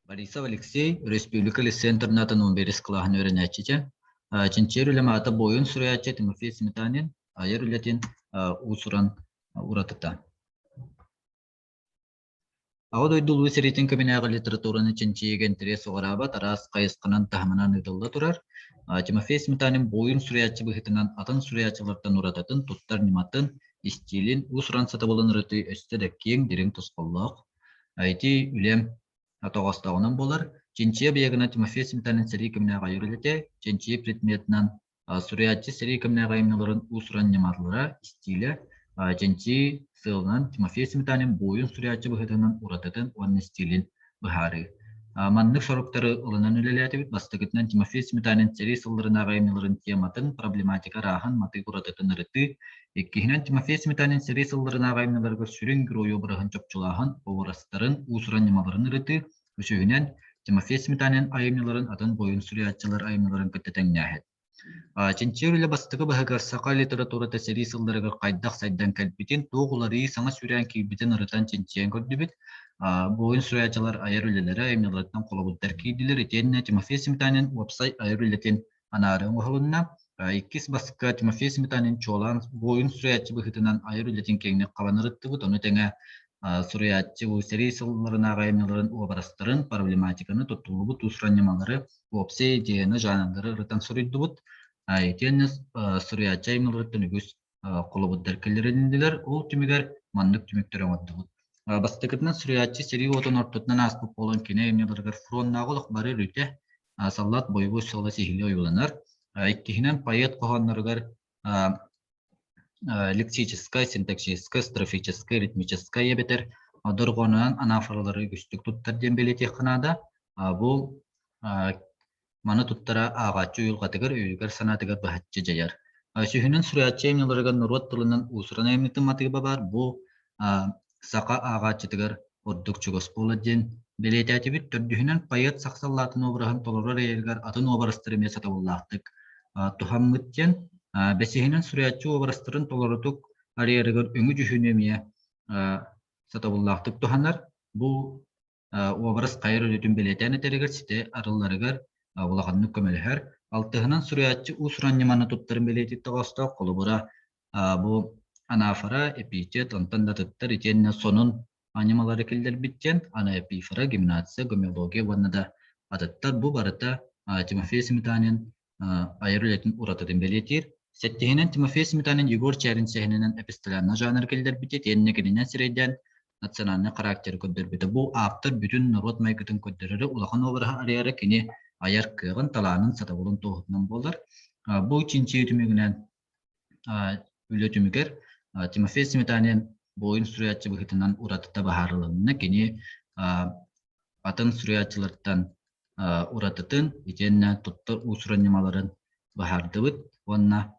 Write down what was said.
Борисов Алексей, Өрөспүүбүлүкэ лицей-интернатын 11 кылааһын үөрэнээччитэ, чинчийэр үлэм аата буойун суруйааччы Тимофей Сметанин айар үлэтин уус-уран уратыта. Аҕа дойду Улуу сэриитин кэминээҕи литератураны чинчийиигэ интэриэс уҕараабат араас хайысханан таһымынан ыытылла турар. Тимофей Сметанин буойун суруйааччы быһыытынан атын суруйааччылартан уратытын, туттар ньыматын, истиилин, уус-уран сатабылын ырытыы өссө да киэҥ, дириҥ тосхоллоох. Ити үлэм тоҕостоҕунан буолар. Чинчийэ объегынан Тимофей Сметанин сэрии кэминээҕи айар үлэтэ, чинчийии предметынан суруйааччы сэрии кэминээҕи айымньыларын уус-уран ньымалара, истиилэ, чинчийии сыалынан Тимофей Сметанин буойун суруйааччы быһыытынан уратытын уонна истиилин быһаарыы. Маннык соруктары ылынан үлэлээтибит. Бастакытынан Тимофей Сметанин сэрии сылларынааҕы айымньыларын тематын, проблематика арааһын, матыып уратытын ырытыы. Иккиһинэн Тимофей Сметанин сэрии сылларынааҕы айымньыларыгар сүрүн герой обраһын чопчулааһын, образтарын, уус-уран ньымаларын ырытыы. Үсүһүнэн Тимофей Сметанин айымньыларын атын буойун суруйааччылар айымньыларын кытта тэҥнээһин. Чинчийэр үлэ бастакы баһыгар саха литературата сэрии сылларыгар хайдах сайдан кэлбитин, туох уларыйыы саҥа сүүрээн киирбитин ырытан чинчийэн көрдүбүт. Буойун суруйааччылар айар үлэлэрэ айымньыларыттан холобурдар киирдилэр итиэннэ Тимофей Сметанин уопсай айар үлэтин анаарыы оҥоһулунна. Иккис баска Тимофей Сметанин чуолаан буойун суруйааччы быһыытынан айар үлэтин киэҥник хабан ырыттыбыт, ону тэҥэ суруйааччы бу сэрии сылларынааҕы айымньыларын уобарастарын, проблематиканы, туттуллубут уус-уран ньымалары, уопсай идеяны, жанрдары ырытан суруйдубут. Итиэннэ суруйааччы айымньыларыттан үгүс холобурдар киллэрилиннилэр. Ол түмүгэр маннык түмүктэри оҥордубут. Бастакытынан суруйааччы сэрии уотун ортотунан ааспыт буолан кини айымньыларыгар фроннааҕы олох бары өрүтэ саллаат бойобуой суола сиһилии ойууланар. Иккиһинэн поэт хоһоонноругар лексическай, синтаксическай, строфическай, ритмическай эбэтэр дорҕоонунан анафоралары үгүстүк туттар диэн бэлиэтиэххэ наада. Бу маны туттара ааҕааччы уйулҕатыгар, өйүгэр-санаатыгар быһаччы дьайар. Сүһүнэн суруйааччы айымньыларыгар норуот тылынан уус-уран айымньытын матыыба баар. Бу саха ааҕааччытыгар ордук чугас буолар диэн бэлиэтээтибит. Төрдүһүнэн поэт сахсаллаатын обраһын толорор эйэригэр атын уобарастары эмиэ сатабыллаахтык туһаммыт диэн. Бэсиһинэн суруйааччы уобарастарын толорутук арыйарыгар өҥү-дьүһүнү эмиэ сатабыллаахтык туһанар. Бу уобарас хайар өрүтүн бэлиэтээн этэригэр ситэ арылларыгар улаханнык көмөлөһөр. Алтыһынан суруйааччы уус-уран ньыманы туттарын бэлиэтиир тоҕоостоох. Холобура, бу анафора, эпитет, онтон да атыттар итиэннэ сонун ньымалары киллэрбит диэн анаэпифора, гимнация, гомеология уонна да атыттар. Бу барыта Тимофей Сметанин айар үлэтин уратытын бэлиэтиир. Сэттиһинэн Тимофей Сметанин Егор Чээрин сэһэнинэн эпистолярнай жанр киллэрбитэ итиэннэ кининэн сирэйдээн национальнай характеры көрдөрбүтэ. Бу ааптар бүтүн норуот майгытын көрдөрөрө, улахан обраһы арыйара кини айар кыаҕын, талаанын, сатабылын туоһутунан буолар. Бу чинчийии түмүгүнэн үлэ түмүгэр Тимофей Сметанин буойун суруйааччы быһыытынан уратыта быһаарылынна. Кини атын суруйааччылартан уратытын итиэннэ туттар уус-уран ньымаларын быһаардыбыт уонна